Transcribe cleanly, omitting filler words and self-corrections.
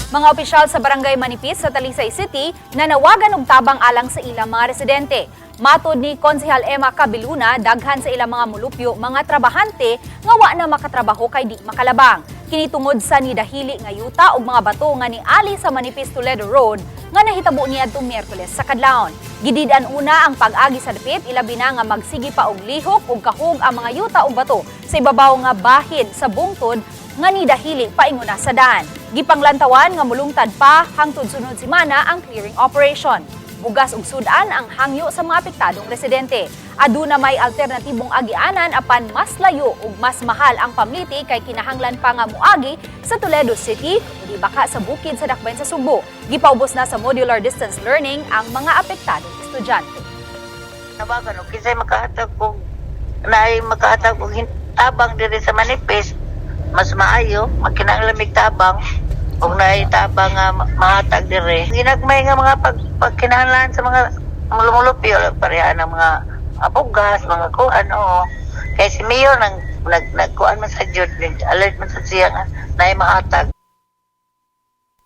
Mga opisyal sa Barangay Manipis sa Talisay City nanawagan og tabang alang sa ilang mga residente. Matod ni Konsehal Emma Cabiluna, daghan sa ilang mga mulupyo, mga trabahante nga wa na makatrabaho kay di makalabang. Kini tungod sa nidahili nga yuta ug mga bato nga niali sa Manipis Toledo Road nga nahitabo niadtong Miyerkules sa kadlawon. Gidid-an una ang pag-agi sa dapit, ilabi na nga magsige pa og lihok ug kahog ang mga yuta ug bato sa ibabaw nga bahin sa bungtod nga nidahili paingona sa daan. Gipanglantawan nga mulungtad pa hangtod sunod semana ang clearing operation. Bugas ug sudan ang hangyo sa mga apektadong residente. Aduna may alternatibong agianan, apan mas layo ug mas mahal ang pamliti kay kinahanglan pa nga muagi sa Toledo City o di baka sa bukid sa Dakbayan sa Sugbo. Gipaubos na sa modular distance learning ang mga apektadong estudyante. Nabagan og kinsay makahatag og naay makahatag og tabang diri sa Manipis, mas maayo. Makinahanglan mig tabang ug naay tabang nga mahatag diri. Ginagmay nga mga pagkinahanglan sa mga mulumulupyo, pareha ng mga bugas, mga kuan, oo. Kay si Mayor nang nagkuan man sa jud, alert man sa siya nga naay mahatag.